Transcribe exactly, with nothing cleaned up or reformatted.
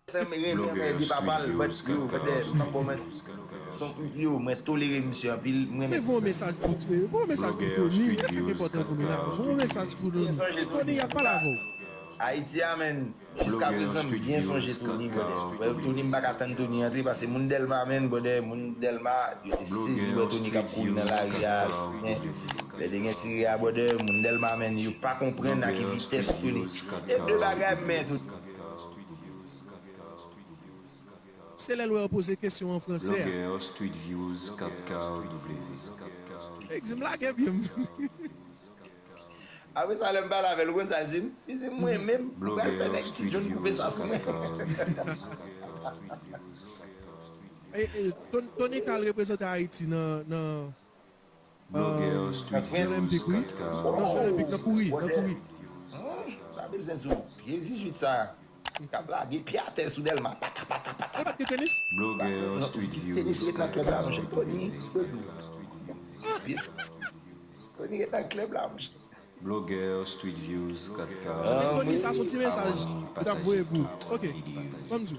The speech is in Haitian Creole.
Sè m renmen anmède papa l, but yo, brother, m p ap ba w manti. Son, yo, mwen tolere misye anpil, m renmen. Men voye yon mesaj pou, voye yon mesaj pou Tony, e sa k enpòtan pou nou la. Voye yon mesaj pou Tony. Tony, y ap pale avè w. Ayiti a, menn, jiska prezan, m byen sonje Tony, brother. Tony, m pa ka tann Tony antre, paske moun Dèlma, menn, brother, moun Dèlma, yo te sezi wè Tony k ap kouri nan lari a, men lè te gen tire a, brother, moun Dèlma, menn, yo pa konprann a ki vitès Tony. E de bagay, men, tout. Se lè l wè yo poze kesyon an fransè a. Li di m lage pye m. Apre sa, lè m pale avè l, ou konn sa l di m? Li di m, mwen menm, m pral fè nèg Ti John koupe sa sou mwen. E, e, Ton- Tony Kal reprezante Ayiti nan, nan, euh, Jeux Olympiques, wi. Non, Jeux Olympiques, nan kouri, nan kouri. Hmm, sa bezwen di w, pye dizuit sa, k ap lage pye atè sou Dèlma, pata, pata, pata. E pa t gen tenis? Non, tenis ret nan klèb la, monchè. Tony, yo di w. Tony ret nan klèb la, monchè. Blogger Street Views kat ka. Tony, sa se yon ti mesaj ou t ap voye pou. Ok, ban m di w.